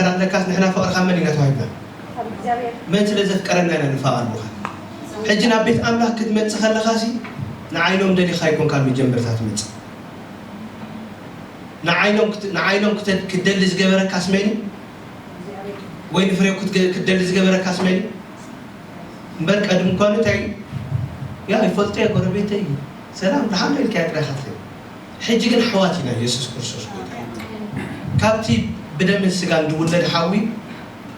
ኣለካስ ንሕና ፍቕርኻ መን ኢና ተዋሂብና? መን ስለ ዘፍቀረና ኢና ንፋቐር ብኻ። ሕጂ ናብ ቤት ኣምላኽ ክትመጽእ ከለኻሲ ንዓይኖም ደሊኻ ኣይኮንካን መጀመርታ ትመጽእ። ንዓይኖም ክት- ንዓይኖም ክተ- ክትደሊ ዝገበረካስ መን እዩ? ወይ ንፍሬው ክትገ- ክትደሊ ዝገበረካስ መን እዩ? እምበር ቀድም እኳ እንታይ እዩ? ያ ይፈልጦ እየ፣ ጎረቤተይ እዩ፣ ሰላም ደሓን ዶ ኢልካዮ ጥራይ ኢኻ ትኸይድ። ሕጂ ግን ኣሕዋት ኢና፣ የሱስ ክርስቶስ ጎይታ እዩ። ካብቲ ብደምን ስጋን ዝውለድ ሓዊ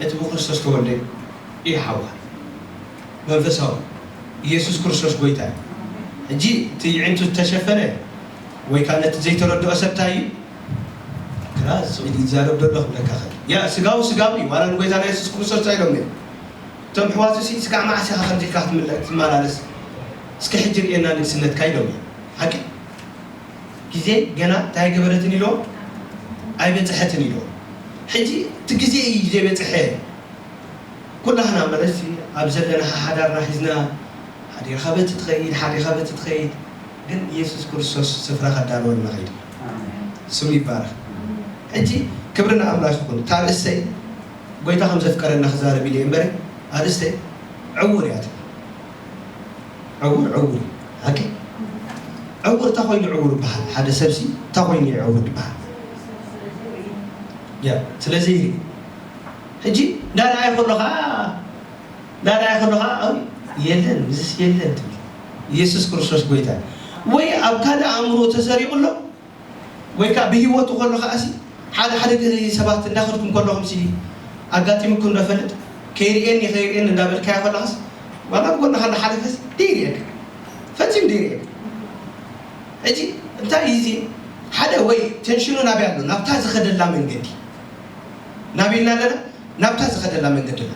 እቲ ብክርስቶስ ተወልደ እዩ ሓውካ። መንፈሳዊ የሱስ ክርስቶስ ጎይታ እዩ። ሕጂ እቲ ይዕንቱ ዝተሸፈነ ወይ ከዓ ነቲ ዘይተረድኦ ሰብ እንታይ እዩ? ክላ ስቕ ኢሉ ይዛረብ ዘሎ ክብለካ ኸእል። ያ ስጋዊ ስጋዊ እዩ። ዋላ ንጎይታና የሱስ ክርስቶስ እንታይ ኢሎም እዮም? እቶም ኣሕዋቱ ሲ ስጋዕ መዓስ ኢኻ ከምዚ ኢልካ ክትምለ- ክትመላለስ? እስኪ ሕጂ ርእየና ንግስነትካ ኢሎም እዮም። ሓቂ ግዜ ገና እንታይ ገበረትን ኢሎም ኣይበፅሐትን ኢሎም። ሕጂ እቲ ግዜ እዩ ዘይበፅሐ። ኩላህና መለሲ ኣብ ዘለና ሓዳርና ሒዝና ሓዲርካ በቲ ትኸይድ ሓዲርካ በቲ ትኸይድ፣ ግን ኢየሱስ ክርስቶስ ስፍራ ከዳለወልና ኸይዱ። ስም ይባረክ። ሕጂ ክብሪ ንኣምላኽ ይኹን። እታ ርእሰይ ጎይታ ከም ዘፍቀረና ክዛረብ ኢለ እምበረ ኣርእሰይ ዕውር እያ ትብል። ዕውር ዕውር እዩ። ሓቂ ዕውር እንታይ ኮይኑ ዕውር ይበሃል? ሓደ ሰብሲ እንታይ ኮይኑ እዩ ዕውር ይበሃል? ያ ስለዚ ሕጂ እንዳረኣየ ከሎ ከዓ እንዳረኣየ ከሎ ከዓ የለን ምስስ የለን ትብል። ኢየሱስ ክርስቶስ ጎይታ ወይ ኣብ ካልእ ኣእምሮ ተሰሪቑ ኣሎ ወይ ከዓ ብህይወቱ ከሎ ከዓሲ ሓደ ሓደ ግዜ ሰባት እንዳኸድኩም ከለኹም ሲ ኣጋጢምኩም ዶ ፈልጥ? ከይርእየኒ ከይርእየኒ እንዳበልካዮ ከለኻስ ዋላ ብጎንኻ እንዳሓለፈስ ደይርእየካ ፈጺሙ ደይርእየካ። ሕጂ እንታይ እዩ እዚ ሓደ ወይ ቴንሽኑ ናበይ ኣሎ? ናብታ ዝኸደላ መንገዲ ናበይ ኢና ኣለና? ናብታ ዝኸደላ መንገዲ ኣሎ።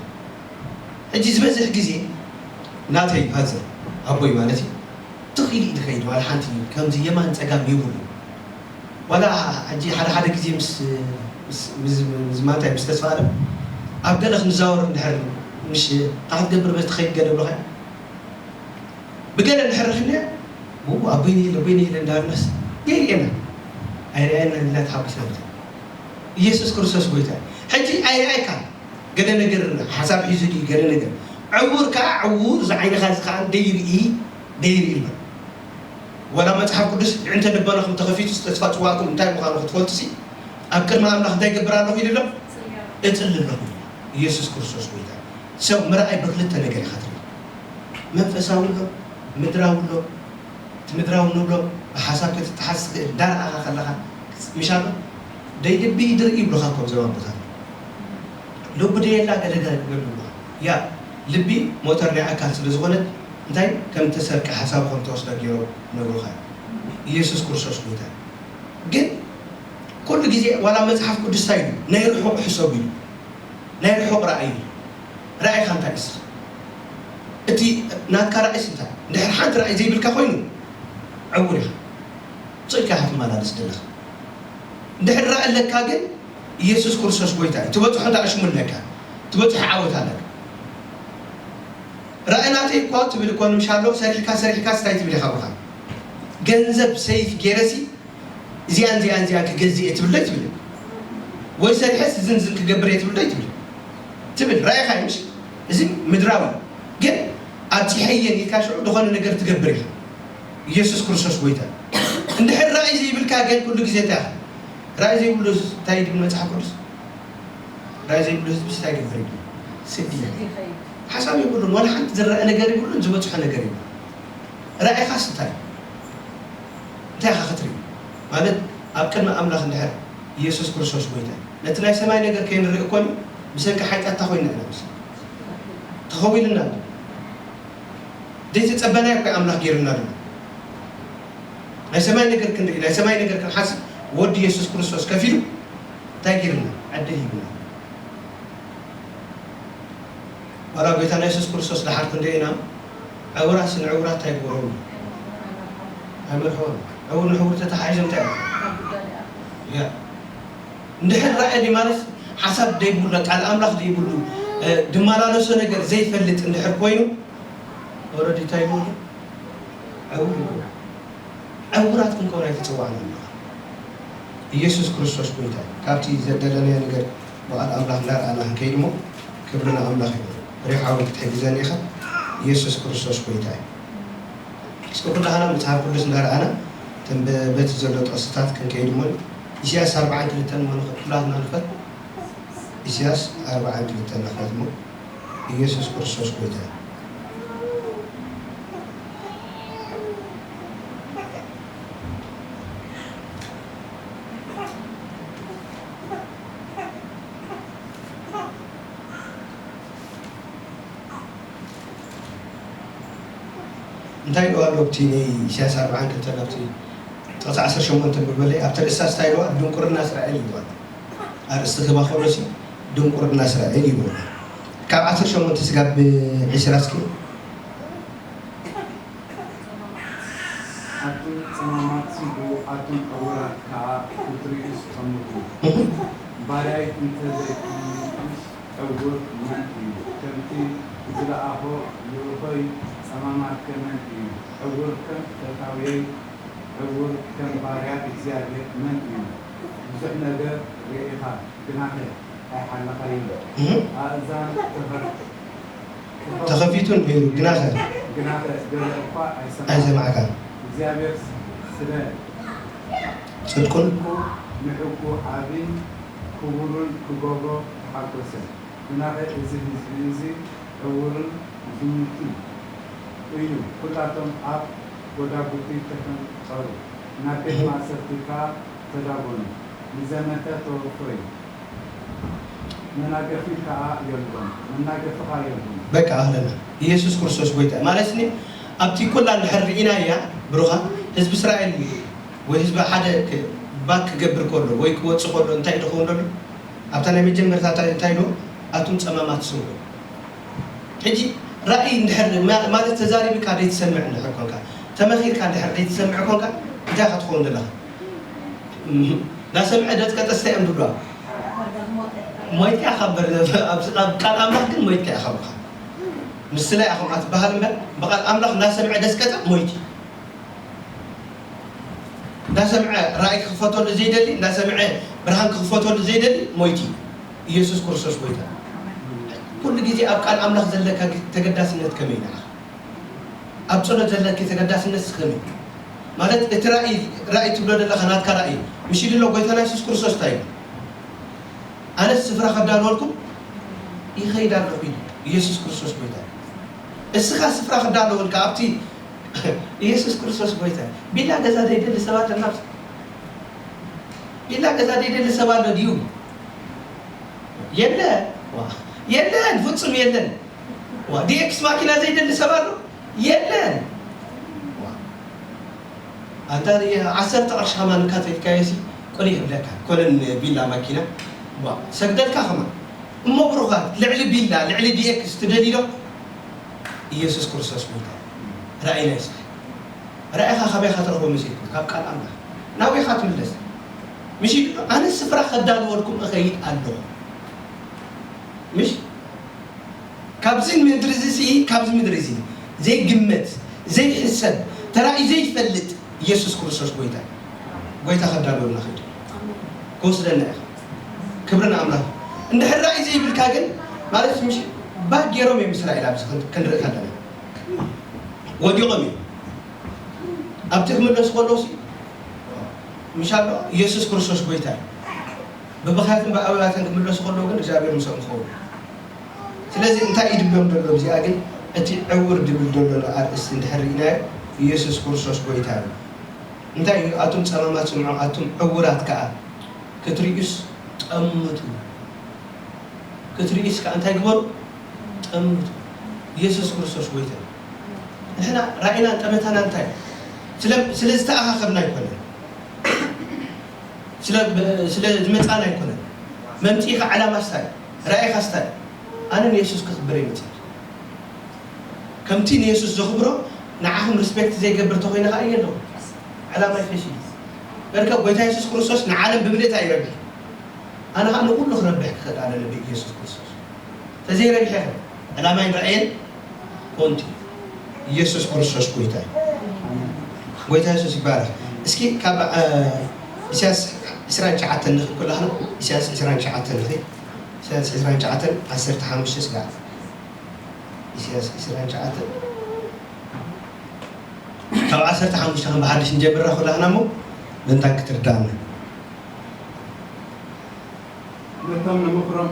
ሕጂ ዝበዝሕ ግዜ ናተይ ፋዘር ኣቦይ ማለት እዩ ትኽኢሉ እዩ ዝኸይድ ዋላ ሓንቲ ከምዚ የማን ፀጋም ይብሉ ዋላ ሕጂ ሓደ ሓደ ግዜ ምስ ምስ ምስ ምስ ማንታይ ምስ ተስፋ ኣለም ኣብ ገለ ክንዛወር እንድሕር ምሽ እንታይ ክትገብር በዚ ትኸይድ ገለ ብለኻ ብገለ እንድሕር ረኺብና ኣቦይ ነይለ ኣቦይ ነይለ እንዳበልናስ የርእየና ኣይረኣየና ኢልና ተሓጒስና ንኸይድ ኢየሱስ ክርስቶስ ጎይታ ሕጂ ኣይረኣየካ ገለ ነገር ሓሳብ ሒዙ ድዩ ገለ ነገር ዕውር ከዓ ዕውር ዝዓይንኻ እዚ ከዓ ደይርኢ ደይርኢ ኣሎ ወላ መፅሓፍ ቅዱስ እንተ ልቦናኹም ተኸፊቱ ዝተስፋ ፅዋዕኩም እንታይ ምዃኑ ክትፈልጡ ሲ ኣብ ቅድሚ ኣምላኽ እንታይ ይገብር ኣለኹ ኢሉ ኣሎ እፅሊ ኣለኹ ኢየሱስ ክርስቶስ ጎይታ ሰብ ምርኣይ ብክልተ ነገር ኢኻ ትርኢ መንፈሳዊ ኣሎ ምድራዊ ኣሎ እቲ ምድራዊ ንብሎ ብሓሳብ ክትተሓዝ ትኽእል እንዳረኣኻ ከለኻ ምሻሎ ደይ ልቢ ድርኢ ይብሉኻ እኮ እዞም ኣቦታት ልቡ ደየላ ገለገለ ይብሉኻ ያ ልቢ ሞተር ናይ ኣካል ስለ ዝኾነት እንታይ ከም ተሰርቀ ሓሳብ ከም ተወስደ ገይሮም ነግሩኻ ኢየሱስ ክርስቶስ ጎይታ ግን ኩሉ ግዜ ዋላ መፅሓፍ ቅዱስ እንታይ ኢሉ ናይ ርሑቕ ሕሰቡ ኢሉ ናይ ርሑቕ ራእይ ራእይኻ እንታይ እስኻ እቲ ናትካ ራእይስ እንታይ እንድሕር ሓንቲ ራእይ ዘይብልካ ኮይኑ ዕውር ኢኻ ፅልካ ኢኻ ትመላለስ ዘለኻ እንድሕር ራእ ኣለካ ግን ኢየሱስ ክርስቶስ ጎይታ እዩ ትበፅሖ ዳእሽሙ ኣለካ ትበፅሖ ዓወት ኣለካ ራእይ ናተይ እኮ ትብል እኮ ንምሻሎ ሰሪሕካ ሰሪሕካ ስታይ ትብል ኢኻ ብኻ ገንዘብ ሰይፍ ገይረሲ እዚኣን እዚኣን እዚኣን ክገዝእ እየ ትብል ዶ ትብል ወይ ሰሪሐስ እዝን እዝን ክገብር እየ ትብል ዶ ትብል ትብል ራእይኻ እዩ ምሽ እዚ ምድራዊ ግን ኣብፂሐየን ኢልካ ሽዑ ዝኾነ ነገር ትገብር ኢኻ ኢየሱስ ክርስቶስ ጎይታ እንድሕር ራእይ ዘይብልካ ግን ኩሉ ግዜ እንታይ ኢኻ ራእይ ዘይብሉ እንታይ ድብል መፅሓፍ ቅዱስ ራእይ ዘይብሉ ህዝቢ እንታይ ይገብር እዩ ስዲ ሓሳብ የብሉን ዋላ ሓንቲ ዝረአ ነገር የብሉን ዝበፅሖ ነገር የብሉ ራእይኻስ እንታይ እንታይ ኢኻ ክትርኢ ማለት ኣብ ቅድሚ ኣምላኽ እንድሕር ኢየሱስ ክርስቶስ ጎይታ ነቲ ናይ ሰማይ ነገር ከይንርኢ እኮን ብሰንኪ ሓጢኣትታ ኮይና ኢና ምስ ተኸዊልና ኣሎ ዘይተፀበናዮ እኮ ኣምላኽ ገይሩና ድማ ናይ ሰማይ ነገር ክንርኢ ናይ ሰማይ ነገር ክንሓስብ ወዲ ኢየሱስ ክርስቶስ ከፊሉ እንታይ ገይሩና ዕድል ሂቡና ዋላ ጎይታና የሱስ ክርስቶስ ደሓር ክንደይ ኢና ዕውራስ ንዕውራት እንታይ ግበሮም ኣይመርሕዎም ዕውር ንዕውር ተተሓሒዞም እንታይ ያ እንድሕር ራእየ ድዩ ማለት ሓሳብ ዘይብሉ ቃል ኣምላኽ ዘይብሉ ድመላለሶ ነገር ዘይፈልጥ እንድሕር ኮይኑ ኦረዲ እንታይ ይብሉ ዕውር ይብሉ ዕውራት ክንከውን ኣይተፀዋዕና ኣለኻ ኢየሱስ ክርስቶስ ጎይታ እዩ ካብቲ ዘደለናዮ ነገር በዓል ኣምላኽ እንዳረኣና ክንከይድ እሞ ክብሪ ንኣምላኽ እዩ። ሪሓዊ ክትሕግዘኒ ኢኻ። ኢየሱስ ክርስቶስ ጎይታ እዩ። እስኪ ኩላህና መጽሓፍ ቅዱስ እንዳረኣና እተን በ-፣ በቲ ዘሎ ጥቕስታት ክንከይድ እሞ ኢሳያስ ኣርብዓን ክልተን እሞ ንኸ-፣ ኩላትና ንኸድ ኢሳያስ ኣርብዓን ክልተን ንኸድ እሞ ኢየሱስ ክርስቶስ ጎይታ እዩ። እንታይ ኢልዋ ኣሎ ኣብቲ ናይ ኢሳያስ ኣርብዓን ክልተን ኣብቲ ጥቕሲ ዓሰርተ ሸሞንተ ብበለይ ኣብቲ ርእስታስ እንታይ ኢልዋ? ድንቁርና እስራኤል ኢልዋ። ኣርእስቲ ክባ ከሎሲ ድንቁርና እስራኤል ኢልዋ። ካብ ዓሰርተ ሸሞንተ ስጋብ ዕስራ እስኪ። ኣቱም ጸማማት ስምዑ፣ ኣቱም ዕዉራት ከኣ ክትርእዩስ ጠምቱ። እህ። ባርያይ እንተ ዘይጠምቱስ ዕዉር መን እዩ? ከምቲ ዝለኣኾ ልኡኾይ ጸማማት ከ መን እዩ? ዕዉር ከም ፈታውየይ፣ ዕዉር ከም ባርያ እግዚኣብሔር መን እዩ? ብዙሕ ነገር ርኢኻ፣ ግናኸ ኣይሓለኻዮን። እህ። ኣእዛን ተኸፍ-፣ ተኸፊቱ ነይሩ፣ ግናኸ ግናኸ ገለ እኳ ኣይሰማዕካን። ኣይሰማዕካን። እግዚኣብሔር ስለ ጽድቁን ጽድቁ ንዕኡ ዓቢን ክቡርን ክገብሮ ተሓጎሰ። ግናኸ እዚ ህዝቢ እዚ ዕዉርን ዝሙትን እዩ። ኩላቶም ኣብ ጎዳጉዲ ተፈንጠሩ፣ ናብ ቤት እህ። ማእሰርቲ ከኣ ተዳጎኑ። ንዘመተ ተወፈዩ፣ መናገፊ ከኣ የልቦን፣ መናገፊ ከኣ የልቦን። በቃ ኣህለና። ኢየሱስ ክርስቶስ ጎይታ ማለት ኒ ኣብቲ ኩላ እንድሕር ርኢናያ ብሩኻ ህዝቢ እስራኤል ወይ ህዝቢ ሓደ ክ-፣ ባክ ክገብር ከሎ ወይ ክወጽእ ከሎ እንታይ ዝኸውን ዘሎ? ኣብታ ናይ መጀመርታ እንታይ፣ እንታይ ኢልዎ? ኣቱም ጸማማት ስምዑ። ሕጂ ራእይ እንድሕር ማ-፣ ማለት ተዛሪብካ ዘይትሰምዕ እንድሕር ኮንካ፣ ተመኺርካ እንድሕር ዘይትሰምዕ ኮንካ፣ እንታይ ኢኻ ትኸውን ዘለኻ? እም፣ ናሰምዐ ደጥቀጠ እንታይ እዮም ዝብሉ? ሞይትካ ኢኻ እምበር፣ ኣብ፣ ኣብ ቃል ኣምላኽ ግን ሞይትካ ኢኻ ብኻ። ምስላ ኢኹም ኣትበሃል እምበር፣ ብቃል ኣምላኽ ናሰምዐ ደስቀጠ ሞይቲ። እንዳሰምዐ ራእይ ክኽፈተሉ ዘይደሊ፣ እንዳሰምዐ ብርሃን ክኽፈተሉ ዘይደሊ ሞይቲ። ኢየሱስ ክርስቶስ ጎይታ። ኩሉ ግዜ ኣብ ቃል ኣምላኽ ዘለካ ግ-፣ ተገዳስነት ከመይ ንዓኻ? ኣብ ጸሎት ዘለኪ ተገዳስነት ከመይ? ማለት እቲ ራእይ፣ ራእይ ትብሎ ዘለኻ ናትካ ራእይ፣ ምሽ ኢሉ ኣሎ ጎይታና የሱስ ክርስቶስ እንታይ ኢሉ? ኣነስ ስፍራ ከዳልወልኩም ይኸይድ ኣለኹ ኢሉ። ኢየሱስ ክርስቶስ ጎይታ። እስኻ ስፍራ ክዳለወልካ ኣብቲ ኢየሱስ ክርስቶስ ጎይታ። ቢላ ገዛ ዘይደሊ ሰብ ኣሎ ናብዚ? ቢላ ገዛ ዘይደሊ ሰብ ኣሎ ድዩ? የለ። ዋ፣ የለን፣ ፍጹም የለን። ዋ፣ ዲ ኤክስ ማኪና ዘይደሊ ሰብ ኣሎ? የለን። ዋ። ኣንታ ዓሰርተ ቅርሺ ከማን እንካ ተኢልካዮ ሲ፣ ቆሊሕ ይብለካ። ኮነን ቢላ ማኪና። ዋ፣ ሰግደልካ ከማን። እሞ ብሩኻት፣ ልዕሊ ቢላ፣ ልዕሊ ዲ ኤክስ ትደልዩ ዶ? ኢየሱስ ክርስቶስ ጎይታ። ራእይና ይስራሕ። ራእይኻ ካበይ ኢኻ ትረኽቦ መሲልኩም? ካብ ቃል ኣምላኽ። ናበይ ኢኻ ትምለስ? ምሽ ኢሉ፣ ኣነ ስፍራ ከዳልወልኩም እኸይድ ኣለኹ። ምሽ? ካብዚ ምድሪ እዚ ሲ፣ ካብዚ ምድሪ እዚ ዘይግመት፣ ዘይሕሰብ፣ ተራእዩ ዘይፈልጥ ኢየሱስ ክርስቶስ ጎይታ። ጎይታ ከዳልወልና ኸይዱ። ክወስደና ኢኻ። ክብሪ ንኣምላኽ። እንድሕር ራእይ ዘይብልካ ግን፣ ማለት ምሽ ባግ ገይሮም እዮም እስራኤል ኣብዚ ክን-፣ ክንርኢ ከለና። ወዲቖም እዮም። ኣብቲ ክምለሱ ከለዉ ሲ፣ ምሽ ኣሎ፣ ኢየሱስ ክርስቶስ ጎይታ እዩ። ብብኽያትን ብኣበባትን ክምለሱ ከለዉ ግን እግዚኣብሔር ምስኦም ይኸውን። ስለዚ እንታይ እዩ ድብሎም ዘሎ? እዚኣ ግን እቲ ዕውር ድብል ዘሎ ኣርእስቲ እንድሕር ርኢናዮ፣ ኢየሱስ ክርስቶስ ጎይታ እዩ። እንታይ እዩ? ኣቱም ጸማማት ስምዑ፣ ኣቱም ዕውራት ከኣ ክትርእዩስ ጠምቱ። ክትርእዩስ ከኣ እንታይ ግበሩ? ጠምቱ። ኢየሱስ ክርስቶስ ጎይታ እዩ። ንሕና ራእይናን ጠመታና እንታይ እዩ? ስለ፣ ስለ ዝተኣኻኸብና ኣይኮነን። ስለ፣ ስለ ዝመጻና ኣይኮነን። መምጽኢኻ ዕላማ ስታይ፣ ራእይኻ ስታይ። ኣነ ንየሱስ ክኽብር እየ መጺእ። ከምቲ ንየሱስ ዘኽብሮ ንዓኹም ሪስፔክት ዘይገብር ተኾይነ ኸኣ እየ ኣለኹ። ዕላማ ይፈሽ እዩ። በርከ ጎይታ የሱስ ክርስቶስ ንዓለም ብምልእታ ይረብሕ። ኣነ ኸኣ ንኹሉ ክረብሕ ክኽእል ኣለኒ ብኢየሱስ ክርስቶስ። ተዘይረቢሐ ዕላማይን ራእየን ኮንቱ። ኢየሱስ ክርስቶስ ጎይታ እዩ። ጎይታ የሱስ ይባረክ። እስኪ ካብ፣ እ፣ ኢሳያስ ዕስራን ትሽዓተን ንኽእል ኩላህና፣ ኢሳያስ ዕስራን ትሽዓተን ንኽእል። ኢሳያስ ዕስራን ትሽዓተን ዓሰርተ ሓሙሽተ ስጋዕ። ኢሳያስ ዕስራን ትሽዓተን ካብ ዓሰርተ ሓሙሽተ ከም ብሓድሽ ንጀምራ ኩላህና እሞ ምእንታን ክትርዳእና። ነቶም ንምኽሮም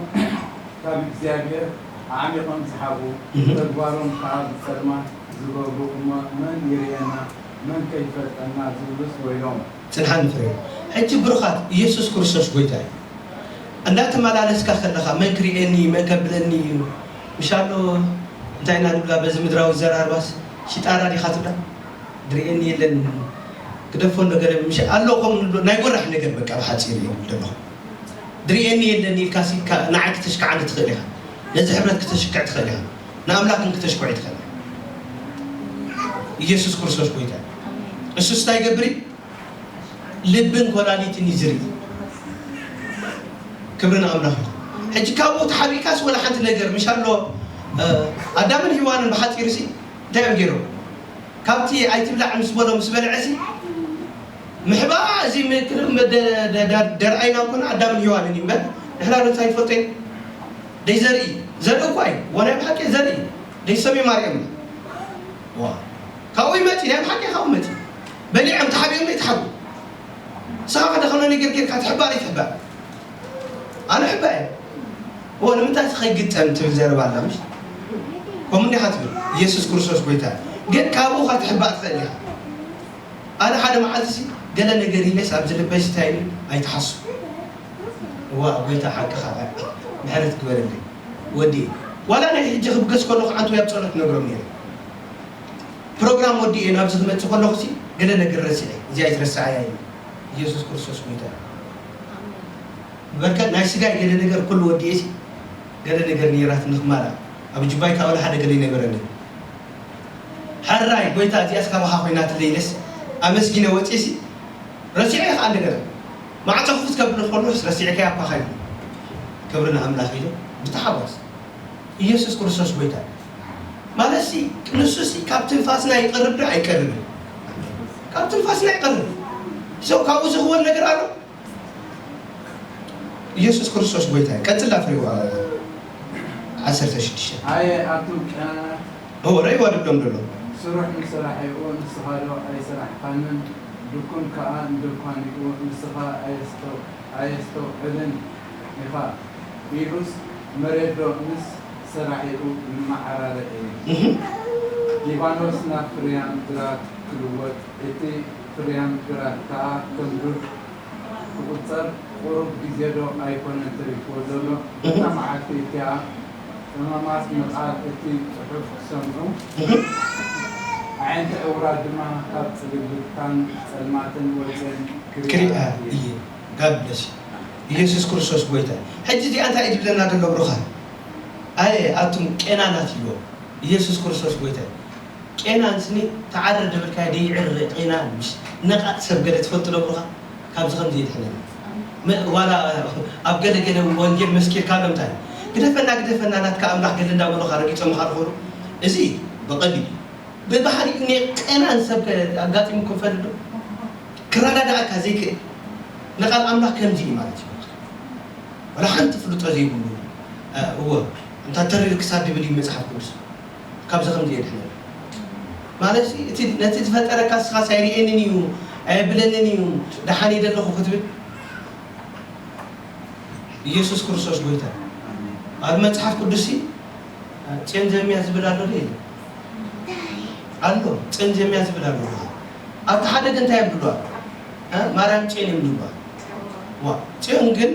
ካብ እግዚኣብሔር ኣዕሚቖም ዝሓብኡ፣ እህ። ተግባሮም ከኣ ብጸልማት ዝገብሩ እሞ መን ይርእየና፣ መን ከ ይፈልጠና ዝብሉስ ወይሎም። ጽንሓኒ ፍሬ። ሕጂ ብሩኻት፣ ኢየሱስ ክርስቶስ ጐይታ እዩ። እንዳተመላለስካ ከለኻ መን ክርእየኒ፣ መን ከብለኒ እዩ? ምሽ ኣሎ እንታይ ኢና ንብላ በዚ ምድራዊ ዘራርባስ ሽጣራ ዲኻ ትብላ? ድርእየኒ የለን ግደፎ እንዶ ገለ ምሽ ኣሎ ከምኡ ንብሎ ናይ ጎራሕ ነገር በቃ ብሓጺሩ እዩ ዘለኹ። ድርእየኒ የለን ኢልካ ሲ ንዓይ ክተሽክዓኒ ትኽእል ኢኻ። ነዚ ሕብረት ክተሽክዕ ትኽእል ኢኻ። ንኣምላኽ ግን ክተሽክዖ ትኽእል ኢኻ። ኢየሱስ ክርስቶስ ጐይታ እዩ። እሱስ እንታይ ይገብር እዩ? ልብን ኮላሊትን እዩ ዝርኢ። ክብሪ ንኣምላኽ ይኹን። ሕጂ ካብኡ ተሓቢእካስ ወላ ሓንቲ ነገር ምሽ ኣሎ ኣዳምን ሂዋንን ብሓጺሩ ሲ እንታይ እዮም ገይሮም? ካብቲ ኣይትብላዕ ምስ በሎ ምስ በልዐ ሲ ምሕባ እዚ ደርኣይና ኮነ ኣዳምን ሂዋንን እዩ እምበር ንሕና ዶ እንታይ ይፈልጦ እዩ? ደይ ዘርኢ ዘርኢ እኳ እዩ ወናይ ብሓቂ ዘርኢ ደይ ሰሚ ማርያም ካብኡ ይመፂ ናይ ብሓቂ ካብኡ መፂ በሊዖም ተሓቢኦም ዘይተሓቡ ንስኻ ከደ ከነ ነገር ጌርካ ትሕባእ ዘይትሕባእ ኣነ ሕባእ እየ እዎ ንምንታይ ከይግጠም ትብል ዘረባ ኣላ ምሽ ከምኡ እንዲኻ ትብል ኢየሱስ ክርስቶስ ጎይታ ግን ካብኡ ካ ትሕባእ ትኽእል ኢኻ ኣነ ሓደ መዓልቲ ሲ ገለ ነገር ኢለስ ኣብዚ ልበይ ስታይ ኣይትሓሱ እዋ ጎይታ ሓቅኻ ምሕረት ግበረለይ ወዲ ዋላ ናይ ሕጂ ክብገስ ከለኹ ዓንቱ ኣብ ጸሎት ነግሮም ነይረ ፕሮግራም ወዲኤ ናብዚ ክመጽእ ከለኹ ሲ ገለ ነገር ረሲዐ እዚኣ ኣይትረስዓያ እዩ ኢየሱስ ክርስቶስ ጎይታ በርከት ናይ ስጋይ ገለ ነገር ኩሉ ወዲኤ ሲ ገለ ነገር ነይራት ንኽማላ ኣብ ጅባይ ካብ ሓደ ገለ ይነበረኒ ሕራይ ጎይታ እዚኣስ ካባኻ ኮይናትለይ ኢለስ ኣመስጊነ ወፅኤ ሲ ረሲዐ ከዓ እንደገና ማዕፆ ክፍት ከብል ከሎስ ረሲዕካያ ኣባኻ ኢሉ ክብሪ ንኣምላኽ ኢለ ብተሓጓስ ኢየሱስ ክርስቶስ ጎይታ ማለት ሲ ንሱ ሲ ካብ ትንፋስና ይቀርብ ዶ ኣይቀርብን ካብ ትንፋስና ይቀርብ ሰው ካብኡ ዝኽወል ነገር ኣሎ ኢየሱስ ክርስቶስ ጎይታ እዩ። ቀጽላ ፍሬዋ ዓሰርተ ሽዱሽተ ኣየ ኣቱም ቀናናት እወ ረይዋ ድብሎም ደሎ ስሩሕ ንሰራሒኡ ንስኻ ዶ ኣይሰራሕኻንን ድኩን ከኣ ንድኳኒኡ ንስኻ ኣየስተውዕልን ኢኻ ኢሉስ መሬት ዶ ምስ ሰራሒኡ ይመዓራረ እዩ። ሊባኖስ ናብ ፍርያም ግራት ክልወጥ እቲ ፍርያም ግራት ከኣ ከም ዱር ክቑጸር ቁሩብ ግዜ ዶ ኣይኮነን ተሪፍዎ ዘሎ? እታ መዓልቲ እቲኣ ጸማማት ንቓል እቲ ጽሑፍ ክሰምዑ፣ ኣዒንቲ ዕዉራት ድማ ካብ ጽልግልግታን ጸልማትን ወጺኤን ክሪኣ ክሪኣ እየን። እየ። God bless you። ኢየሱስ ክርስቶስ ጎይታ። ሕጂ እዚኣ እንታይ እዩ ዝብለና ዘሎ ብሩኻ? ኣየ ኣቱም ቄናናት ኢልዎ። ኢየሱስ ክርስቶስ ጎይታ እዩ። ቄናን ስኒ ተዓረ ደበልካዮ ደይዕረ ቄናን ምሽ ነቓጽ ሰብ ገለ ትፈልጡ ዶ ብሩኻ ካብዚ ከምዚ የድሕነና ዋላ ኣብ ገለ ገለ ወንጌል መስኪርካ ሎም እንታይ ግደፈና ግደፈና ናትካ ኣምላኽ ገለ እንዳበሉኻ ረጊጾምኻ ዝኾኑ እዚ ብቐሊል ብባህሪ እኔ ቄናን ሰብ ኣጋጢሙኩም ፈልጥ ዶ ክረዳዳእካ ዘይክእል ንቓል ኣምላኽ ከምዚ እዩ ማለት እዩ ዋላ ሓንቲ ፍልጦ ዘይብሉ እወ እንታ ተሪር ክሳድ ድብል እዩ መፅሓፍ ቅዱስ ካብዚ ከምዚ የድሕነና ማለት እቲ ነቲ ዝፈጠረካ ስኻስ ኣይርእየንን እዩ ኣየብለንን እዩ ደሓን እየ ዘለኹ ክትብል ኢየሱስ ክርስቶስ ጎይታ ኣብ መፅሓፍ ቅዱስ ጽዮን ዘሚያ ዝብል ኣሎ ዶ የለ ኣሎ ጽዮን ዘሚያ ዝብል ኣሎ ኣብቲ ሓደ ግን እንታይ የብልዋ ማርያም ጽዮን እዮም ዝብልዋ ጽዮን ግን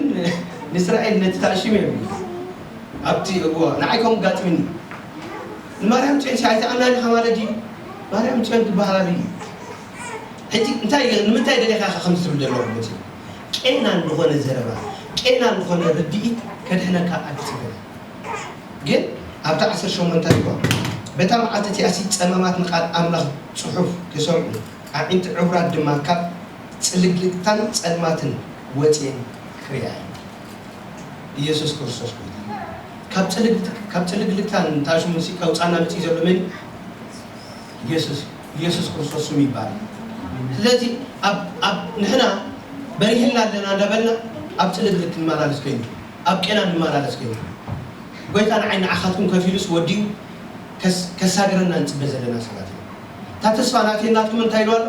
ንእስራኤል ነቲ ታእሽም የብሉ ኣብቲ እዎ ንዓይ ከም ጋጥምኒ ንማርያም ጨንሲ ኣይተኣምናኒ ከማለ ድዩ? ማርያም ጨን ትበሃል እዩ። ሕጂ እንታይ ንምንታይ ደሊኻ ኢኻ ከምዚ ትብል ዘለኹ መሲ ቄናን ዝኾነ ዘረባ ቄናን ዝኾነ ርድኢት ከድሕነካ ኣይትጽበ። ግን ኣብታ ዓሰርተ ሸሞንተ እኮ በታ መዓልቲ እቲኣሲ ጸማማት ንቓል ኣምላኽ ጽሑፍ ክሰምዑ ኣዒንቲ ዕቡራት ድማ ካብ ጽልግልግታን ጸልማትን ወጽየን ክርእያ እየ። ኢየሱስ ክርስቶስ ጎይታ። ካብ ጽልግልግታን ታሽሙን ሲ ከውጻና መጽኢ ዘሎ መን? ኢየሱስ ኢየሱስ ክርስቶስ ስሙ ይባረክ። ስለዚ ኣብ ኣብ ንሕና በሪህልና ኣለና እንዳበልና ኣብ ጽልግልግ ክንመላለስ ኮይኑ ኣብ ቄና ንመላለስ ገይሩ። ጎይታ ንዓይ ንዓኻትኩም ከፊሉስ ወዲኡ ከስ-፣ ከሳግረና ንጽበ ዘለና ሰባት ኢና። እታ ተስፋ ናተይ ናትኩም እንታይ ኢሉ ኣሎ?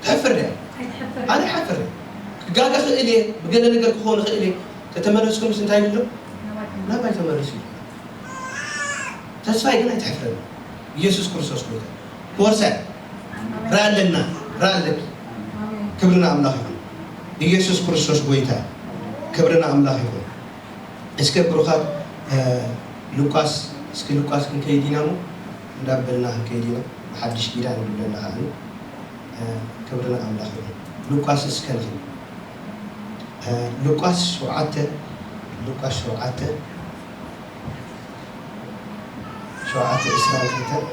ትሕፍር ድያ? ኣይትሕፍር። ኣነ ይሓፍር። ክጋገ ክእል እየ፣ ብገለ ነገር ክኸውን ክእል እየ። ተተመለስኩምስ እንታይ ኢሉ ኣሎ? ናባይ ተመለሱ። ናባይ ተመለሱ ኢሉ። ተስፋይ ግን ኣይትሕፍረኒ። ኢየሱስ ክርስቶስ ጎይታ። ክወርሳ እየ። ርኣ ኣለና፣ ርኣ ኣለኪ። ኣሜን። ክብሪ ንኣምላኽ ይኹን። ኢየሱስ ክርስቶስ ጎይታ። ክብሪ ንኣምላኽ ይኹን። እስከ ብሩኻት፣ እ፣ ሉቃስ፣ እስኪ ሉቃስ ክንከይድ ኢና እሞ፣ እንዳበልና ክንከይድ ኢና። ብሓድሽ ኪዳን ይብለና ከኣ፣ እ፣ ክብሪ ንኣምላኽ ይኹን። ሉቃስ እስከ ንኽን። እ፣ ሉቃስ ሸውዓተ፣ ሉቃስ ሸውዓተ፣ ሸውዓተ ዕስራን ክልተን።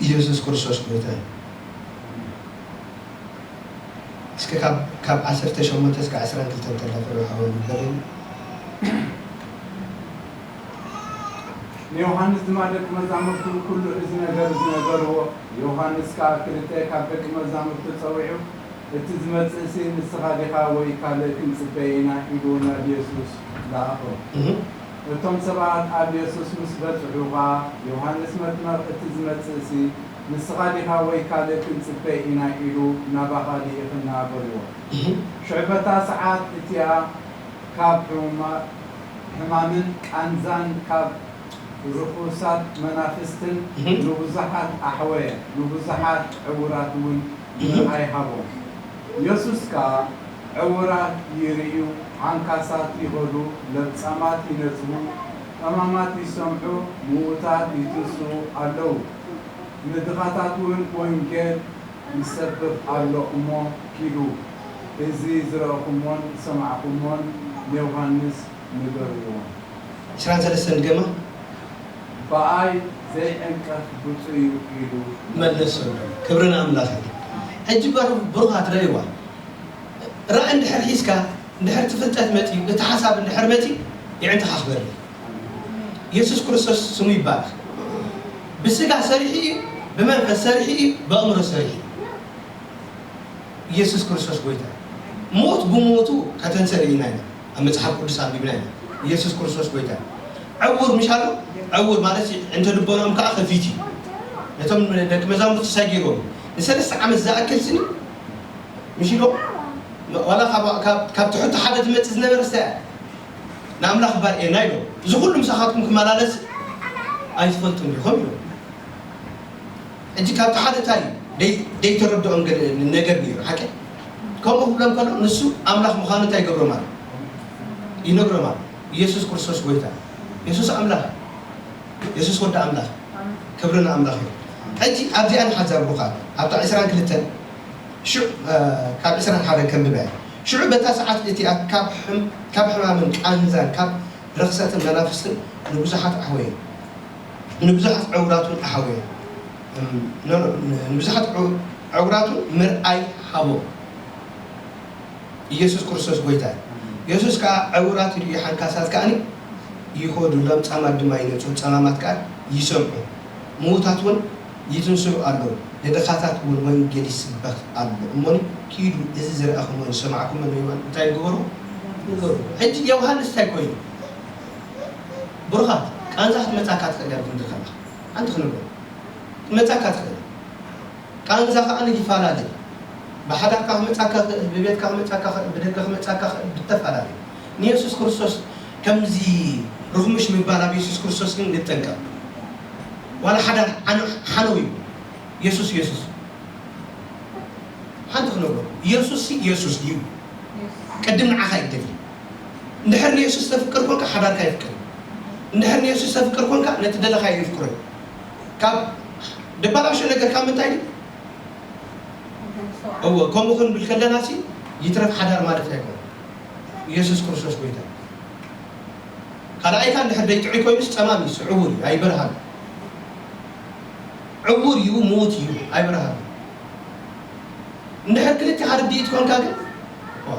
ኢየሱስ ክርስቶስ ጎይታ እዩ። እስከ ካብ፣ ካብ ዓሰርተ ሸሞንተ እስከ ዕስራን ክልተን ተላፈሩ ሓወይ ንበለኒ። ንዮሃንስ ድማ ደቂ መዛሙርቱ ኩሉ እዚ ነገር ዝነገርዎ። ዮሃንስ ከኣ ክልተ ካብ ደቂ መዛሙርቱ ጸዊዑ፣ "እቲ ዝመጽእሲ ንስኻ ዲኻ ወይ ካልእ ክንጽበ ኢና?" ኢሉ ናብ የሱስ ለኣኾ። እህ። እቶም ሰባት ኣብ የሱስ ምስ በጽሑ ኸኣ፣ ዮሃንስ መጥመቕ፣ "እቲ ዝመጽእሲ ንስኻ ዲኻ ወይ ካልእ ክንጽበ ኢና?" ኢሉ ናባኻ ልኢኽና በልዎ። እህ። ሽዑ በታ ሰዓት እቲኣ ካብ ሕሙማ-፣ ሕማምን ቃንዛን ካብ ርኹሳት መናፍስትን እህ። ንብዙሓት ኣሕወየ፣ ንብዙሓት ዕዉራት እውን እህ። ምርኣይ ሃቦም። የሱስ ከኣ ዕዉራት ይርእዩ፣ ዓንካሳት ይኸዱ፣ ለምጻማት ይነጽሁ፣ ጠማማት ይሰምዑ፣ ምዉታት ይትንስኡ ኣለዉ። ንድኻታት እውን ወንጌል ይሰብኽ ኣሎ እሞ ኪዱ፣ እዚ ዝረእኹሞን ዝሰማዕኹሞን ንዮሃንስ ንገርዎ። ዕስራን ሰለስተን ድገማ። ብኣይ ዘይዕንቀፍ ብፁዕ እዩ ኢሉ መለሰሉ። ክብሪ ንኣምላኽ እዩ። ሕጂ በሩ-፣ ብሩኻት ረእይዋ። ራእይ እንድሕር ሒዝካ፣ እንድሕር እቲ ፍልጠት መጺኡ፣ እቲ ሓሳብ እንድሕር መጺኡ፣ የዕንትኻ ክበርህ። ኢየሱስ ክርስቶስ ስሙ ይባረኽ። ብስጋ ሰሪሑ እዩ፣ ብመንፈስ ሰሪሑ እዩ፣ ብኣእምሮ ሰሪሑ እዩ። ኢየሱስ ክርስቶስ ጎይታ እዩ። ሞት ብሞቱ ከተንሰእ ርኢና ኢና። ኣብ መጽሓፍ ቅዱስ ኣንቢብና ኢና። ኢየሱስ ክርስቶስ ጎይታ እዩ። ዕውር ምሽ ኣሎ? ዕውር ማለት ሲ-፣ እንተ ልቦናኦም ከኣ ከፊት እዩ። ነቶም ደቂ መዛሙርቲ እንታይ ገይርዎም? ንሰለስተ ዓመት ዝኣክል ስኒ ምሽ ኢሎም፣ ዋላ ካብ፣ ካብ፣ ካብ ትሕቲ ሓደ ዝመጽእ ዝነበረ ስታይ ንኣምላኽ ባርኤና ኢሎም። እዚ ኩሉ ምሳኻትኩም ክመላለስ ኣይትፈልጡን ዲኹም ኢሎም። ሕጂ ካብቲ ሓደ እንታይ እዩ? ደይ-፣ ደይተረድኦም ገለ ነገር ነይሩ፣ ሓቂ? ከምኡ ክብሎም ከሎ ንሱ ኣምላኽ ምዃኑ እንታይ ይገብሮም ኣሎ? ይነግሮም ኣሎ። ኢየሱስ ክርስቶስ ጎይታ። ኢየሱስ ኣምላኽ። ኢየሱስ ወዲ ኣምላኽ። ክብሪ ንኣምላኽ እዩ። ሕጂ ኣብዚኣ ንሓዛ ብሩኻት። ኣብታ ዕስራን ክልተን ሽዑ፣ እ፣ ካብ ዕስራን ሓደን ከንብባ እየ። ሽዑ በታ ሰዓት እቲኣ ካብ ሕም-፣ ካብ ሕማምን ቃንዛን ካብ ርኽሰትን መናፍስትን ንብዙሓት ኣሕወየ። ንብዙሓት ዕውራት እውን ኣሕወየ። እም፣ ኖ፣ ኖ፣ ንብዙሓት ዕው-፣ ዕውራት እውን ምርኣይ ሃቦም። ኢየሱስ ክርስቶስ ጎይታ እዩ። ኢየሱስ ከኣ ዕውራት ይርእዩ፣ ሓንካሳት ከኣ ይኸዱ፣ ለምጻማት ድማ ይነጽሁ፣ ጸማማት ከኣ ይሰምዑ፣ ምዉታት እውን ይትንስኡ ኣለዉ፣ ንድኻታት እውን ወንጌል ይስበኽ ኣሎ። እሞኒ ኪዱ፣ እዚ ዝረኣኹሞን ዝሰማዕኩሞን ንየዋን እንታይ ግበሩ? ንገሩ። ሕጂ ዮሃንስ እንታይ ኮይኑ? ብሩኻት፣ ቃንዛ ክትመጻካ ትኽእል እያ፣ ኣብ ክንዲ ከለኻ። ሓንቲ ክንብሎ። ክትመጻካ ትኽእል። ቃንዛ ከኣ ይፈላለ። ብሓዳርካ ክመጻካ ይኽእል፣ ብቤትካ ክመጻካ ይኽእል፣ ብደገ ክመጻካ ይኽእል፣ ብተፈላለየ። ንየሱስ ክርስቶስ ከምዚ ርኽሙሽ ምባል ኣብ የሱስ ክርስቶስ ግን ንጠንቀቕ። ዋላ ሓዳር ሓነ-፣ ሓነው እዩ። የሱስ፣ የሱስ። ሓንቲ ክነግሮ። የሱስ ሲ የሱስ ድዩ? ቅድም ንዓኻ እዩ ደልዩ። እንድሕር ንየሱስ ተፍቅር ኮንካ ሓዳርካ የፍቅር እዩ። እንድሕር ንየሱስ ተፍቅር ኮንካ ነቲ ደለኻዮ የፍቅሮ እዩ። ካብ ደባላሾ ነገር ካብ ምንታይ ድዩ? እወ፣ ከምኡ ክንብል ከለና ሲ ይትረፍ ሓዳር ማለት ኣይኮነን። ኢየሱስ ክርስቶስ ጎይታ እዩ። ካልኣይካ እንድሕር ደይጥዑይ ኮይኑስ ጸማም እዩ፣ ዕዉር እዩ፣ ኣይበርሃን። ዕዉር እዩ፣ ምዉት እዩ፣ ኣይበርሃን። እንድሕር ክልቲኻ ርድኢት ኮንካ ግን፣ ዋ፣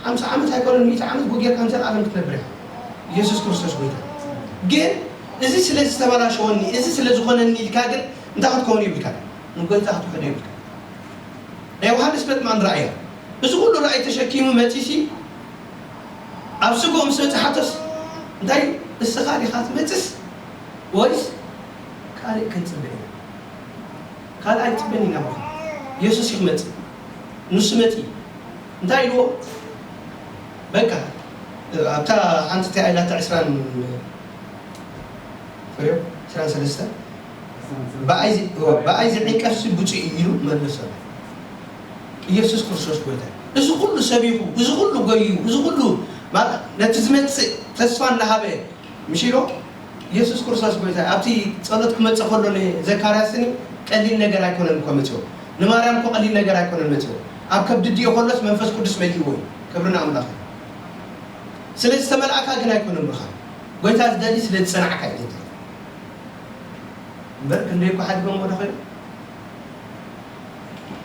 ሓምሳ ዓመት ኣይኮነን፣ ሚእቲ ዓመት ጉድ ጌርካ ንዘለኣለም ክትነብር ኢኻ። ኢየሱስ ክርስቶስ ጎይታ። ግን እዚ ስለ ዝተበላሸወኒ፣ እዚ ስለ ዝኾነኒ ኢልካ ግን እንታይ ክትከውን የብልካን። ንጎይታ ክትውሕዶ የብልካን። ናይ ዮሃንስ መጥምቕ ንረኣዮ። እዚ ኩሉ ራእይ ተሸኪሙ መጺሲ ኣብ ስግኡ ምስ በጽሓቶስ እንታይ ንስኻ ዲኻ ትመጽስ ወይስ ካልእ ክንጽበ ኢና? ካልእ ኣይንጽበን ኢና። በቃ የሱስ እዩ ክመጽእ። ንሱ መጺኡ እንታይ ኢልዎ? በቃ ኣብታ ሓንቲ እንታይ ኢላታ ዕስራን ፍሬው ዕስራን ሰለስተን ብኣይ ዚ- ብኣይ ዝዕንቀፍሲ ብፁዕ እዩ ኢሉ መለሰሉ። ኢየሱስ ክርስቶስ ጎይታ እዩ። እዚ ኩሉ ሰቢኹ፣ እዚ ኩሉ ጎዩ፣ እዚ ኩሉ ማለት ነቲ ዝመጽእ ተስፋ እናሃበ ምሽ ኢሎ ኢየሱስ ክርስቶስ ጎይታ እዩ። ኣብቲ ጸሎት ክመጽእ ከሎ ንዘካርያስኒ ቀሊል ነገር ኣይኮነን እኮ መጽዮ። ንማርያም እኮ ቀሊል ነገር ኣይኮነን መጽዮ። ኣብ ከብዲ ድዮ ከሎስ መንፈስ ቅዱስ መሊእዎ እዩ። ክብሪ ንኣምላኽ እዩ። ስለ ዝተመልኣካ ግን ኣይኮነን ብኻ። ጎይታ ዝደሊ ስለ ዝጸናዕካ እዩ። እምበር ክንደይ እኮ ሓዲጎም ወደ ኸይዱ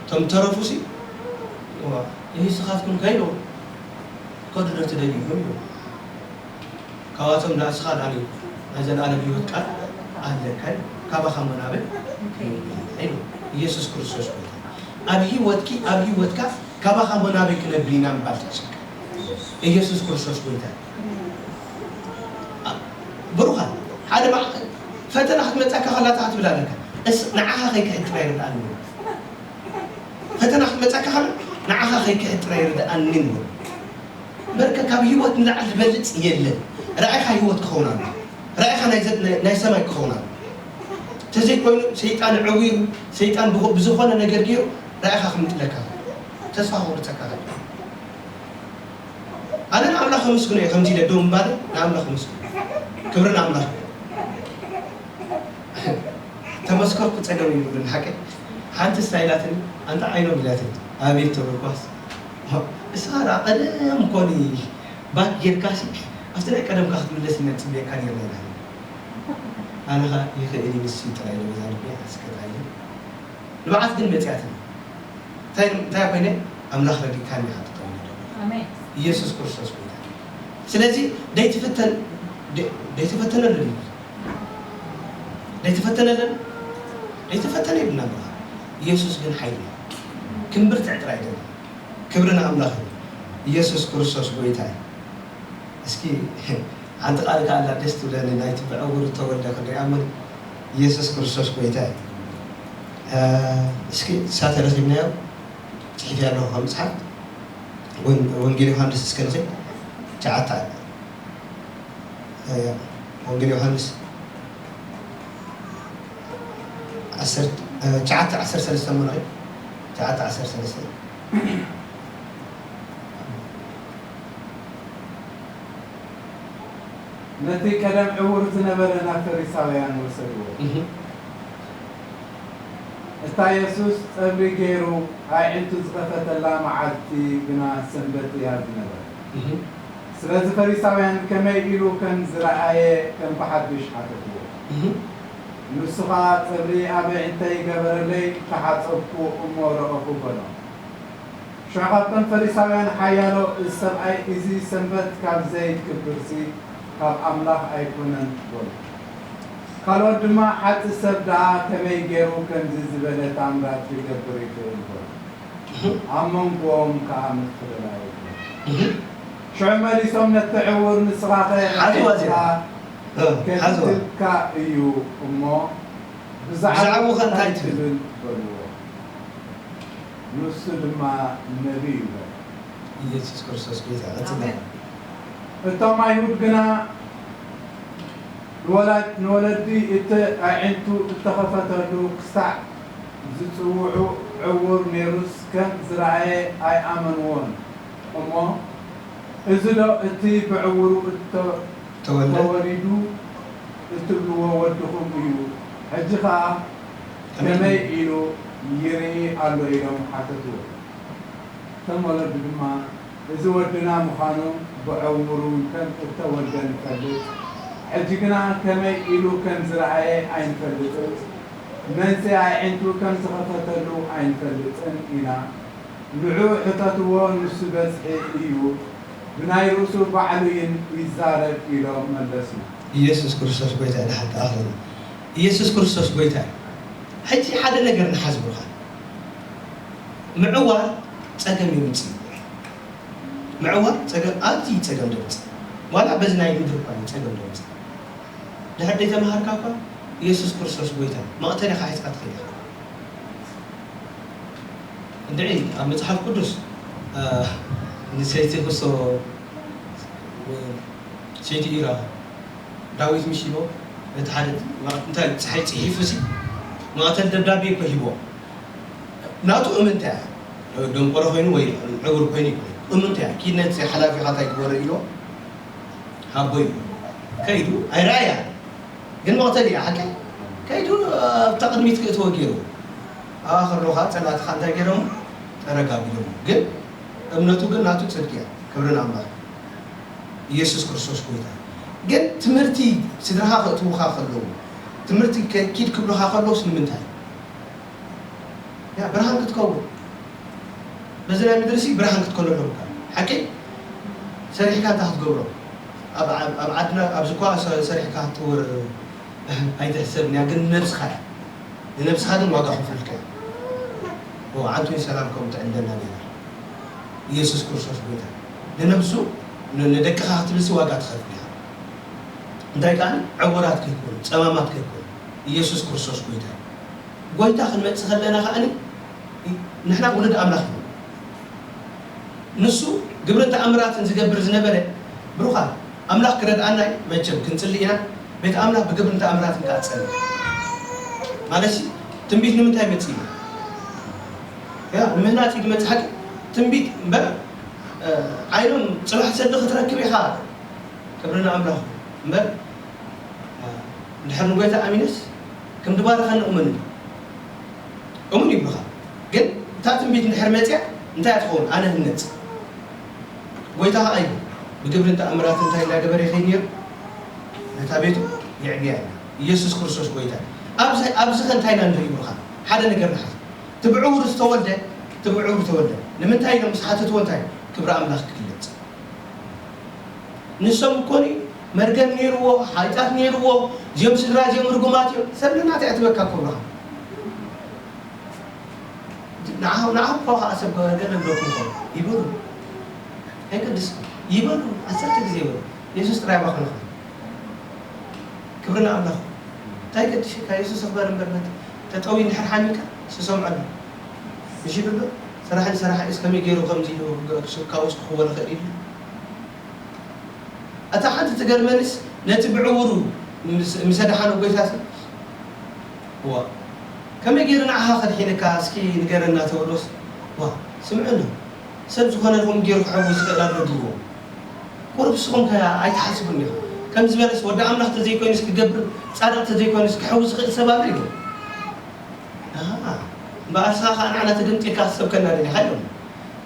እቶም ተረፉሲ ይህ ስኻትኩም ከይዶ ከዱ ዶ ትደልዩ ይብሉ። ካብኣቶም ዳ ስኻ ዳኒ ናይ ዘለኣለም ህይወት ቃል ኣለካ እዩ። ካባኻ መናበይ ይብሉ። ኢየሱስ ክርስቶስ ጎይታ ኣብ ህይወትኪ ኣብ ህይወትካ ካባኻ መናበይ ክነብል ኢና ምባል ትሕስብ። ኢየሱስ ክርስቶስ ጎይታ እዩ። ብሩኻት ሓደ ማዕኸል ፈተና ክትመጻካ ከላ እንታይ ክትብል ኣለካ? እስ ንዓኻ ከይክሕድ ጥራይ ርድኣኒ። ፈተና ክትመጻካ ከላ ንዓኻ ከይክሕድ ጥራይ ርድኣኒ ንበል። በርከ ካብ ህይወት ንላዕሊ ዝበልጽ የለን። ራእይኻ ህይወት ክኸውን ኣሎ። ራእይኻ ናይ ዘ- ናይ ሰማይ ክኸውን ኣሎ። ተዘይኮይኑ ሰይጣን ዕዊሩ ሰይጣን ብኹ- ብዝኾነ ነገር ገይሩ ራእይኻ ክምጥለካ ተስፋ ክቑርጸካ ከሎ ኣነ ንኣምላኽ ከመስግኖ እየ ከምዚ ኢለ ደው ምባለ ንኣምላኽ ከመስግኖ። ክብሪ ንኣምላኽ። ተመስከርኩ ጸገም ይብልን ሓቂ ሓንቲ ስታይላትኒ ኣንታ ዓይኖም ኢላትኒ ኣቤት ተበልኳስ እስኻ ደኣ ቀደም ኮኒ ባክ ጌርካሲ ኣብቲ ናይ ቀደምካ ክትምለስ ኢና ንጽበየካ ኔርና ኢላትኒ ኣነ ኸኣ ይኽእል እዩ ንሱ ጥራይ ኢለ በዛ ልበይ ኣስከት ኣይለ ንብዓት ግን መጺኣትኒ እንታይ ኮይነ ኣምላኽ ረዲካኒ ኢኻ ትጠውኒ ኢየሱስ ክርስቶስ ጎይታ ስለዚ ደይትፍተን ደይተፈተነሉ ደይተፈተነለን ደይተፈተነ ይብልና ብርሃን ኢየሱስ ግን ሓይልና ክንብርትዕ ጥራይ ደሊ ክብሪ ንኣምላኽ ኢየሱስ ክርስቶስ ጎይታ እዩ እስኪ ሓንቲ ቃል ከኣ ኣላ ደስ ትብለኒ ናይቲ ብዕውር ተወልደ ክንሪኣ እሞ ኢየሱስ ክርስቶስ ጎይታ እዩ እስኪ እሳ ተረኺብናዮ ጽሒፈያ ኣለኹ ካብ መጽሓፍ ወንጌል ዮሃንስ እስከ ንኺድ ትሽዓተ ወንጌል ዮሃንስ ትሽዓተ ዓሰርተ ሰለስተ እሞ ንኺድ ትሽዓተ ዓሰርተ ሰለስተ ነቲ ቀደም ዕዉር ዝነበረ ናብ ፈሪሳውያን ወሰድዎ። እታ የሱስ ጸብሪ ገይሩ ኣዒንቱ ዝኸፈተላ መዓልቲ ግና ሰንበት እያ ዝነበረት። ስለዚ ፈሪሳውያን ከመይ ኢሉ ከም ዝረኣየ ከም ብሓድሽ ሓተትዎ። ንሱ ኸኣ ጸብሪ ኣብ ኣዒንተይ ገበረለይ፣ ተሓጸብኩ እሞ ረኣኹ በሎም። ሽዑ ካብቶም ፈሪሳውያን ሓያሎ፣ እዚ ሰብኣይ እዚ ሰንበት ካብ ዘይክብርሲ ካብ ኣምላኽ ኣይኮነን በሉ። ካልኦት ድማ፣ ሓጥእ ሰብ ደኣ ከመይ ገይሩ ከምዚ ዝበለ ተኣምራት ክገብር ይኽእል በሉ። ኣብ መንጎኦም ከኣ ምፍልላይ የለን። ሽዑ መሊሶም ነቲ ዕዉር፣ ንስኻኸ ኣዒንትኻ ከፊቱልካ እዩ እሞ ብዛዕባኡ እንታይ ትብል? በልዎ። ንሱ ድማ ነብይ እዩ በለ። ኢየሱስ ክርስቶስ ጐይታ እዩ። ኣሜን። እቶም ኣይሁድ ግና ንወላ- ንወለዲ እቲ ኣዒንቱ እተኸፈተሉ ክሳዕ ዝጽውዑ፣ ዕዉር ነይሩስ ከም ዝረኣየ ኣይኣመንዎን። እሞ፣ እዚዶ እቲ ብዕውሩ እተ- ተወልደ። ተወሊዱ እትብልዎ ወድኹም እዩ፣ ሕጂ ኸኣ ከመይ ኢሉ ይርኢ ኣሎ? ኢሎም ሓተትዎ። እቶም ወለዲ ድማ፣ እዚ ወድና ምዃኑ ብዕውሩ ከም እተወልደ ንፈልጥ፣ ሕጂ ግና ከመይ ኢሉ ከም ዝረኣየ ኣይንፈልጥን፣ መንጽሂ ኣዒንቱ ከም ዝኸፈተሉ ኣይንፈልጥን ኢና። ንዕኡ ሕተትዎ፣ ንሱ በጽሒ እዩ፣ ብናይ ርእሱ ባዕሉ ይዛረብ ኢሎም መለሱ። ኢየሱስ ክርስቶስ ጐይታ እዩ። ንሓንቲ ኣኽለና ኢየሱስ ክርስቶስ ጐይታ እዩ። ሕጂ ሓደ ነገር ንሓዝ ብሩኻት። ምዕዋር ጸገም የምጽእ። ምዕዋር ጸገም፣ ኣዝዩ ጸገም ደምጽእ። ዋላ በዚ ናይ ምድሪ እኳ እዩ ጸገም ደምጽእ። ድሕር ዘይተመሃርካ እኳ ኢየሱስ ክርስቶስ ጎይታ መቕተል ኢኻ ሒዝካ ትኸይድ ኢኻ። እንድዒ ኣብ መጽሓፍ ቅዱስ፣ እ፣ ንሰይቲ ክሶ፣ ሰይቲ ኢራ ዳዊት ምሽ ሂቦ፣ ነቲ ሓደ፣ እንታይ፣ ጸሓይ ጽሒፉ ሲ መቐተል ደብዳቤ እኮ ሂቦ። ናቱ እምንታ እያ? ደንቆሮ ኮይኑ ወይ ዕውር ኮይኑ ይኮን። እምንታ እያ? ኪድ ነቲ ሓላፊኻ እንታይ ግበሮ ኢልዎ? ሃቦ እዩ። ከይዱ ኣይረኣያ። ግን መቐተል እያ፣ ሓቂ? ከይዱ ኣብታ ቅድሚት ክእትዎ ገይሩ። ኣብኣ ከሎ ኸዓ ጸላእትኻ እንታይ ገይሮም? ጠረግ ኣቢሎሞ። ግን እምነቱ ግን ናቱ ጽድቂ እያ። ክብሪ ንኣምላኽ። ኢየሱስ ክርስቶስ ጎይታ። ግን ትምህርቲ ስድራኻ ከእትዉኻ ከለዉ፣ ትምህርቲ ከ-፣ ኪድ ክብሉኻ ከለዉስ ንምንታይ? ያ ብርሃን ክትከውን። በዚ ናይ ምድሪ ሲ ብርሃን ክትኮነሎም እኳ። ሓቂ? ሰሪሕካ እንታይ ክትገብሮ? ኣብ፣ ኣብ፣ ኣብ ዓድና፣ ኣብዚ እኳ ሰ-፣ ሰሪሕካ ክትጥውር ኣይትሕሰብን እያ፣ ግን ንነብስኻ እያ። ንነብስኻ ግን ዋጋ ከፈልካ እያ። ኦ፣ ዓንቱን ሰላም ከም ትዕንደና ነይራ። ኢየሱስ ክርስቶስ ጎይታ። ንነብሱ፣ ን-፣ ንደቅኻ ክትብል ሲ ዋጋ ትኸፍል ኢኻ። እንታይ ከኣ ዕውራት ከይኮኑ፣ ጸማማት ከይኮኑ። ኢየሱስ ክርስቶስ ጎይታ እዩ። ጎይታ ክንመጽእ ከለና ከኣ ንሕና ውሉድ ኣምላኽ ኢና። ንሱ ግብርን ተኣምራትን ዝገብር ዝነበረ ብሩኻት፣ ኣምላኽ ክረድኣና እዩ። መቸም ክንጽሊ ኢና። ቤት ኣምላኽ ብግብርን ተኣምራትን ከኣ ትጸንዕ። ማለትሲ ትንቢት ንምንታይ መጽእ እዩ? ያ፣ ንምህናጽ እዩ ዝመጽእ ሓቂ። ትንቢት እምበር፣ እ፣ ዓይኖም ጽባሕ ሰልዲ ክትረክብ ኢኻ። ክብሪ ንኣምላኽ እምበር፣ እ፣ እንድሕር ንጎይታ ኣሚነስ ከም ድባርኸኒ እመን እዩ። እሙን ይብሉኻ። ግን እታ ትንቢት እንድሕር መጽያ እንታይ እያ ትኸውን? ኣነ ህነጽ። ጎይታ ኸኣ እዩ ብግብርን ተኣምራትን እንታይ እንዳገበረ ይኸይድ ነይሩ? ነታ ቤቱ የዕብያ እዩ። ኢየሱስ ክርስቶስ ጎይታ እዩ። ኣብዚ፣ ኣብዚ ኸ እንታይ ኢና ንርኢ ብሩኻ? ሓደ ነገር ንሓዝ። እቲ ብዕውር ዝተወልደ፣ እቲ ብዕውር ተወልደ። ንምንታይ ኢሎም ምስ ሓተትዎ እንታይ? ክብሪ ኣምላኽ ክግለጽ። ንሶም እኮ መርገም ነይርዎ፣ ሓጢኣት ነይርዎ፣ እዚኦም ስድራ እዚኦም ርጉማት እዮም። ሰብ ንናተይ ኣትበካ ክብርኻ። ንዓ-፣ ንዓኹም እኳ ኸዓ ሰብ ገለ ኣለኩም ይኾኑ። ይበሉ። ኣይገድስ። ይበሉ። ዓሰርተ ግዜ ይበሉ። የሱስ ጥራይ ኣባኹም ይኾኑ። ክብሪ ንኣምላኽ። እንታይ ገድሽካ? የሱስ እኽበር እምበር፣ ነቲ ተጠውዩ እንድሕር ሓሚምካ፣ ዝሰምዖ ኣሎ። ምሽ ይብሎ፣ ሰራሒ ንሰራሒ እስ ከመይ ገይሩ ከምዚ ኢሉ ካብኡስ ክኽወል ይኽእል ኢሉ። እታ ሓንቲ ትገርመንስ፣ ነቲ ብዕውሩ ምስ፣ ምስ ኣድሓኖ ጎይታሲ፣ እዋ፣ ከመይ ገይሩ ንዓኻ ከድሒነካ እስኪ ንገረና ተበሎስ፣ ዋ፣ ስምዑ ኣሎ። ሰብ ዝኾነ ይኹን ገይሩ ክሕውስ ይኽእል ኣሎ ድይዎ? ቁሩብ ንስኹም ከ ኣይትሓስቡን ኢኹም? ከምዚ ዝበለስ ወዲ ኣምላኽ ተዘይኮይኑስ ክገብር፣ ጻድቕ ተዘይኮይኑስ ክሕውስ ዝኽእል ሰብ ኣሎ ኢሉ። ኣሃ፣ እምበኣር ንስኻ ኸኣ ንዓና ተገምጢልካ ክትሰብከና ደሊኻ ኢሎም።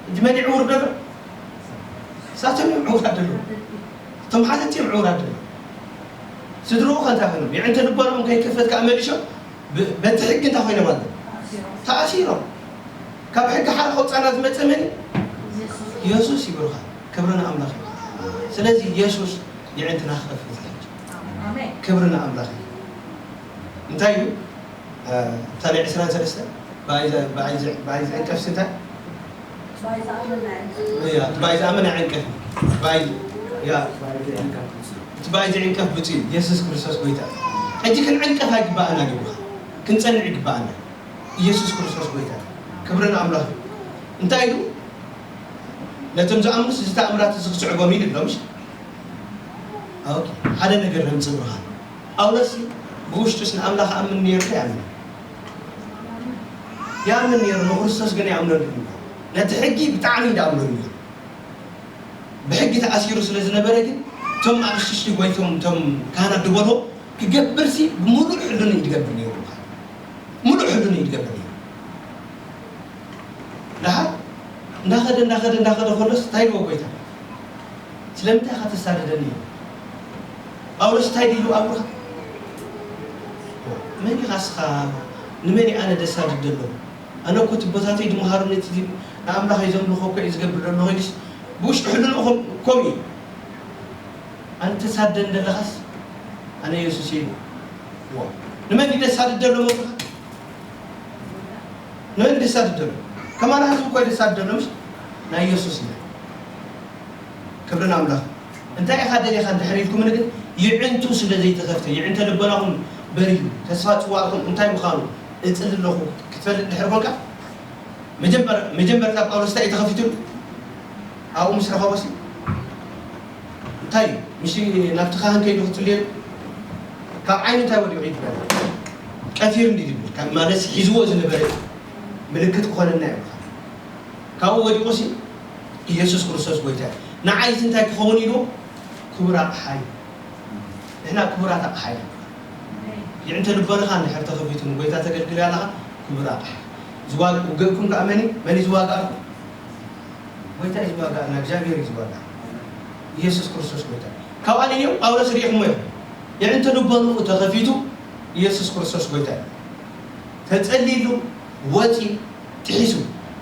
ሕጂ መን እዩ ዕውር ዘሎ? ንሳቶም እዮም ዕውራት ዘለዉ። እቶም ሓተቲ እዮም ዕውራት ዘለዉ። ስድርኡ ከ እንታይ ኮይኖም? የዕንተ ልቦናኦም ከይከፈት ከኣ መሊሾም ብ-፣ በቲ ሕጊ እንታይ ኮይኖም ኣለዉ? ተኣሲሮም። ካብ ሕጊ ሓራ ከውጻና ዝመጸ መን እዩ? የሱስ ይብሩኻ። ክብሪ ንኣምላኽ እዩ። ስለዚ የሱስ የዕንትና ክኸፍት እዩ። ኣሜን። ክብሪ ንኣምላኽ እዩ። እንታይ እዩ? እ፣ እታ ናይ ዕስራን ሰለስተን ብኣይ ዘ-፣ ብኣይ ዘ-፣ ብኣይ ዝዕንቀፍ ስንታይ? እያ፣ ብኣይ ዝኣምን ኣይዕንቀፍን። ብኣይ፣ ያ፣ እቲ ብኣይ ዝዕንቀፍ ብፁዕ እዩ። የሱስ ክርስቶስ ጎይታ እዩ። ሕጂ ክንዕንቀፍ ኣይግባኣናን እዩ። ክንጸንዕ ይግባኣና። ኢየሱስ ክርስቶስ ጎይታ እዩ። ክብሪ ንኣምላኽ እዩ። እንታይ ኢሉ? ነቶም ዝኣምኑስ እዚ ተኣምራት እዚ ክስዕቦም እዩ ኢሉ ኣሎ፣ ምሽ? ኦኬ፣ ሓደ ነገር ነምጽእ ብርሃን። ጳውሎስ ብውሽጡስ ንኣምላኽ ኣምን ነይሩ ዶ ይኣምን? ይኣምን ነይሩ፣ ንክርስቶስ ግን ይኣምነሉ ነይሩ። ነቲ ሕጊ ብጣዕሚ እዩ ዝኣምነሉ ነይሩ። ብሕጊ ተኣሲሩ ስለ ዝነበረ ግን፣ እቶም ኣቕሽሽቲ ወይ እቶም፣ እቶም ካህናት ዝበልዎ ክገብርሲ ብምሉእ ሕልኑ እዩ ዝገብር ነይሩ። ምሉእ ሕልኑ እዩ ዝገብር ነይሩ። ደሓር እንዳኸደ፣ እንዳኸደ፣ እንዳኸደ ከሎስ እንታይ ኢልዎ ጎይታ? ስለምንታይ ኢኻ ተሳድደኒ? ጳውሎስ እንታይ ድዩ ኣብርኻ? መን ኢኻ እስኻ? ንመን እየ ኣነ ደሳድድ ዘሎ? ኣነ እኮ እቲ ቦታተይ ድመሃሩ ነቲ ንኣምላኸይ ዘምልኾ እኮ እየ ዝገብር ዘለኹ ኢሉስ ብውሽጢ ሕልንኡ ከም-፣ ከምኡ እዩ። ኣነ ተሳድደኒ ዘለኻስ ኣነ የሱስ እየ ኢሉ። ዋ። ንመን እዩ ደሳድድ ዘሎ መስኻ? ንመን ደሳድድ ዘሎ? ከማና ህዝቢ እኮ ደሳት ደሎ ምስ ናይ ኢየሱስ እዩ። ክብርን ኣምላኽ። እንታይ ኢኻ ደሊኻ እንድሕር ኢልኩምኒ ግን፣ ይዕንቱ ስለ ዘይተኸፍተ፣ ይዕንተ ልቦናኹም በሪሁ፣ ተስፋ ጽዋእኩም እንታይ ምዃኑ እጽሊ ኣለኹ ክትፈልጥ ድሕር ኮንካ፣ መጀመር-፣ መጀመርታ ጳውሎስ እንታይ እዩ ተኸፊቱሉ? ኣብኡ ምስ ረኸቦ ሲ እንታይ እዩ? ምሽ ናብቲ ካህን ከይዱ ክጽልየሉ ካብ ዓይኑ እንታይ ወዲቑ ይትበል? ቀቲር እንዲ ይብል፣ ካብ ማለት ሒዝዎ ዝነበረ ምልክት ክኾነና እዩ። ካብኡ ወዲቑ ሲ ኢየሱስ ክርስቶስ ጎይታ እዩ። ንዓይ እዚ እንታይ ክኸውን ኢሉ? ክቡር ኣቕሓ እዩ። ንሕና ክቡራት ኣቕሓ ኢና። ይዕንተ ልቦናኻ እንድሕር ተኸፊቱ ንጎይታ ተገልግል ኣለኻ፣ ክቡር ኣቕሓ። ዝዋግ-፣ ውግእኩም ከኣ መን እዩ? መን እዩ ዝዋጋእኩም? ጎይታ እዩ ዝዋጋእና፣ እግዚኣብሔር እዩ ዝዋጋእ። ኢየሱስ ክርስቶስ ጎይታ እዩ። ካብ ኣንንዮ ጳውሎስ ርኢኹሞ ኢኹም። ይዕንተ ልቦንኡ ተኸፊቱ ኢየሱስ ክርስቶስ ጎይታ እዩ። ተጸሊሉ፣ ወጺኡ፣ ጥሒሱ።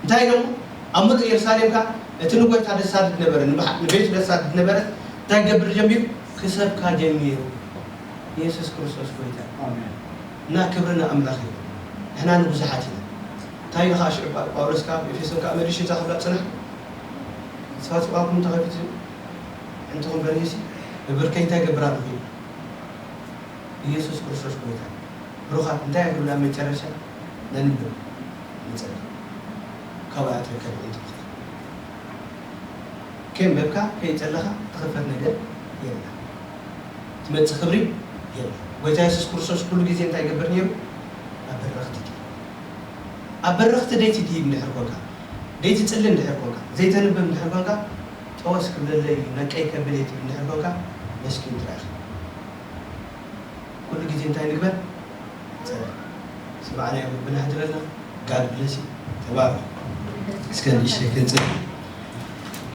እንታይ ኢሎሞ? ኣብ ምሉእ የሩሳሌም ከኣ እቲ ንጎይታ ደሳድድ ነበረ፣ ንበሓ-፣ ንቤቱ ደሳድድ ነበረ። እንታይ ክገብር ጀሚሩ? ክሰብካ ጀሚሩ። ኢየሱስ ክርስቶስ ጎይታ እዩ። ኣሜን። እና ክብሪ ንኣምላኽ እዩ። ንሕና ንብዙሓት ኢና። እንታይ ኢሉ ከኣ ሽዑ ጳ-፣ ጳውሎስ ከኣ ኣብ ኤፌሶን ከኣ መሊሹ እዛ ክብላ ጽንሕ። ተስፋ ጽዋእኩም ተኸፊቱ እንተኹም በሪሁሲ ብብርከይ እንታይ ገብር ኣለኹ ኢሉ። ኢየሱስ ክርስቶስ ጎይታ እዩ። ብሩኻት እንታይ ክብል ኣብ መጨረሻ ነንብብ ንጸሊ። ካብኣ ትርከብ ዕንትብቲ። ከንበብካ ከይጸለኻ ትኽፈት ነገር የላ። ትመጽእ ክብሪ የላ። ጎይታ የሱስ ክርስቶስ ኩሉ ግዜ እንታይ ይገብር ነይሩ? ኣብ በረኽቲ ድዩ? ኣብ በረኽቲ ደይቲ ድዩ እንድሕር ኮንካ፣ ደይቲ ጽሊ እንድሕር ኮንካ፣ ዘይተንብብ እንድሕር ኮንካ፣ ጠወስ ክብለለይ እዩ፣ ነቀይ ከብል እየ ትብል እንድሕር ኮንካ፣ መስኪን ጥራይ ኢኻ። ኩሉ ግዜ እንታይ ንግበር? ንጸሊ። ስማዕና እዮም ብናህድረልና። God bless you። ተባረኹ። እስከ ንእሽተይ ክንጽሊ።